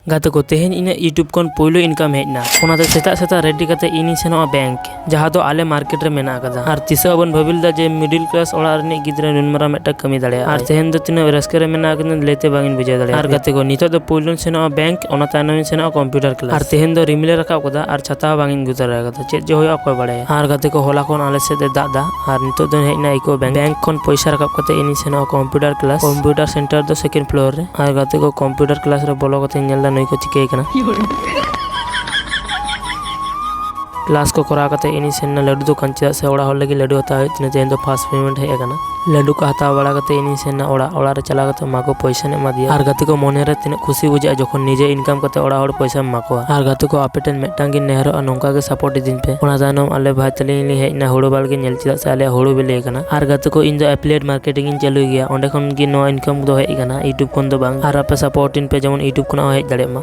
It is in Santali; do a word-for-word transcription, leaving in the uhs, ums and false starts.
ᱜᱟᱛᱮ ᱠᱚ, ᱛᱮᱦᱮᱧ ᱤᱧᱟᱹᱜ YouTube ᱠᱷᱚᱱ ᱯᱳᱭᱞᱳ income ᱦᱮᱡ ᱮᱱᱟ᱾ ᱚᱱᱟᱛᱮ ᱥᱮᱛᱟᱜ ᱥᱮᱛᱟᱜ ready ᱠᱟᱛᱮ ᱤᱧᱤᱧ ᱥᱮᱱᱚᱜᱼᱟ bank, ᱡᱟᱦᱟᱸ ᱫᱚ ᱟᱞᱮ market ᱨᱮ ᱢᱮᱱᱟᱜ ᱟᱠᱟᱫᱟ᱾ ᱟᱨ ᱛᱤᱥ ᱦᱚᱸ ᱵᱟᱵᱚᱱ ᱵᱷᱟᱹᱵᱤ ᱞᱮᱫᱟ ᱡᱮ middle class ᱚᱲᱟᱜ ᱨᱤᱱᱤᱡ ᱜᱤᱫᱽᱨᱟᱹ ᱱᱩᱱ ᱢᱟᱨᱟᱝ ᱢᱤᱫᱴᱟᱝ ᱠᱟᱹᱢᱤ ᱫᱟᱲᱮᱭᱟᱜᱼᱟ᱾ ᱟᱨ ᱛᱮᱦᱮᱧ ᱫᱚ ᱛᱤᱱᱟᱹᱜ ᱨᱟᱹᱥᱠᱟᱹ ᱨᱮ ᱢᱮᱱᱟᱜ ᱟᱠᱟᱫᱟ, ᱞᱟᱹᱭᱛᱮ ᱵᱟᱝ ᱤᱧ ᱵᱩᱡᱷᱟᱹᱣ ᱫᱟᱲᱮᱭᱟᱜᱼᱟ᱾ ᱟᱨ ᱜᱟᱛᱮ ᱠᱚ, ᱱᱤᱛᱚᱜ ᱫᱚ ᱯᱳᱭᱞᱳᱧ ᱥᱮᱱᱚᱜᱼᱟ bank, ᱚᱱᱟ ᱛᱟᱭᱱᱚᱢᱤᱧ ᱥᱮᱱᱚᱜᱼᱟ computer class᱾ ᱟᱨ ᱛᱮᱦᱮᱧ ᱫᱚ ᱨᱤᱢᱤᱞᱮ ᱨᱟᱠᱟᱵ ᱠᱟᱫᱟ ᱟᱨ ᱪᱷᱟᱛᱟ ᱦᱚᱸ ᱵᱟᱝ ᱤᱧ ᱟᱹᱜᱩ ᱛᱚᱨᱟ ᱟᱠᱟᱫᱟ᱾ ᱪᱮᱫ ᱡᱮ ᱦᱩᱭᱩᱜᱼᱟ, ᱚᱠᱚᱭ ᱵᱟᱲᱟᱭᱟ᱾ ᱟᱨ ᱜᱟᱛᱮ ᱠᱚ, ᱦᱚᱞᱟ ᱠᱷᱚᱱ ᱟᱞᱮ ᱥᱮᱫ ᱮ ᱫᱟᱜ ᱮᱫᱟ᱾ ᱟᱨ ᱱᱤᱛᱚᱜ ᱫᱚ ᱦᱮᱡ ᱮᱱᱟ UCO bank᱾ Bank ᱠᱷᱚᱱ ᱯᱚᱭᱥᱟ ᱨᱟᱠᱟᱵ ᱠᱟᱛᱮ ᱤᱧᱤᱧ ᱥᱮᱱᱚᱜᱼᱟ computer class᱾ Computer center ᱫᱚ second floor ᱨᱮ᱾ ᱟᱨ ᱜᱟᱛᱮ ᱠᱚ, computer class ᱨᱮ ᱵᱚᱞᱚ ᱠᱟᱛᱮᱧ ᱧᱮᱞ ᱮᱫᱟ ᱱᱩᱭ ᱠᱚ ᱪᱤᱠᱟᱹᱭ ᱠᱟᱱᱟ᱾ Class ᱠᱚ ᱠᱚᱨᱟᱣ ᱠᱟᱛᱮ ᱤᱧᱤᱧ ᱥᱮᱱ ᱮᱱᱟ ᱞᱟᱹᱰᱩ ᱫᱚᱠᱟᱱ, ᱪᱮᱫᱟᱜ ᱥᱮ ᱚᱲᱟᱜ ᱦᱚᱲ ᱞᱟᱹᱜᱤᱫ ᱞᱟᱹᱰᱩ ᱦᱟᱛᱟᱣ ᱦᱩᱭᱩᱜ ᱛᱤᱧᱟᱹ᱾ ᱛᱮᱦᱮᱧ ᱫᱚ first payment ᱦᱮᱡ ᱟᱠᱟᱱᱟ᱾ ᱞᱟᱹᱰᱩ ᱠᱚ ᱦᱟᱛᱟᱣ ᱵᱟᱲᱟ ᱠᱟᱛᱮ ᱤᱧᱤᱧ ᱥᱮᱱ ᱮᱱᱟ ᱚᱲᱟᱜ᱾ ᱚᱲᱟᱜ ᱨᱮ ᱪᱟᱞᱟᱣ ᱠᱟᱛᱮ ᱢᱟ ᱠᱚ ᱯᱚᱭᱥᱟᱧ ᱮᱢᱟ ᱫᱮᱭᱟ᱾ ᱟᱨ ᱜᱟᱛᱮ ᱠᱚ, ᱢᱚᱱᱮ ᱨᱮ ᱛᱤᱱᱟᱹᱜ ᱠᱷᱩᱥᱤ ᱵᱩᱡᱷᱟᱹᱜᱼᱟ ᱡᱚᱠᱷᱚᱱ ᱱᱤᱡᱮ income ᱠᱟᱛᱮ ᱚᱲᱟᱜ ᱦᱚᱲ ᱯᱚᱭᱥᱟᱢ ᱮᱢᱟ ᱠᱚᱣᱟ᱾ ᱟᱨ ᱜᱟᱛᱮ ᱠᱚ, ᱟᱯᱮ ᱴᱷᱮᱱ ᱢᱤᱫᱴᱟᱝ ᱜᱤᱧ ᱱᱮᱦᱚᱨᱚᱜᱼᱟ, ᱱᱚᱝᱠᱟ ᱜᱮ support ᱤᱫᱤᱧ ᱯᱮ᱾ ᱚᱱᱟ ᱛᱟᱭᱱᱚᱢ ᱟᱞᱮ ᱵᱷᱟᱭ ᱛᱟᱹᱞᱤᱧ ᱞᱤᱧ ᱦᱮᱡ ᱮᱱᱟ ᱦᱩᱲᱩ ᱵᱟᱲᱜᱮ ᱧᱮᱞ, ᱪᱮᱫᱟᱜ ᱥᱮ ᱟᱞᱮᱭᱟᱜ ᱦᱩᱲᱩ ᱵᱤᱞᱤ ᱟᱠᱟᱱᱟ᱾ ᱟᱨ ᱜᱟᱛᱮ ᱠᱚ, ᱤᱧ ᱫᱚ affiliate marketing ᱤᱧ ᱪᱟᱹᱞᱩᱭ ᱜᱮᱭᱟ, ᱚᱸᱰᱮ ᱠᱷᱚᱱ ᱜᱮ ᱱᱚᱣᱟ income ᱫᱚ ᱦᱮᱡ ᱟᱠᱟᱱᱟ, YouTube ᱠᱷᱚᱱ ᱫᱚ ᱵᱟᱝ᱾ ᱟᱨ ᱟᱯᱮ support ᱤᱧ ᱯᱮ ᱡᱮᱢᱚᱱ YouTube ᱠᱷᱚᱱᱟᱜ ᱦᱚᱸ ᱦᱮᱡ ᱫᱟᱲᱮᱭᱟᱜ ᱢᱟ᱾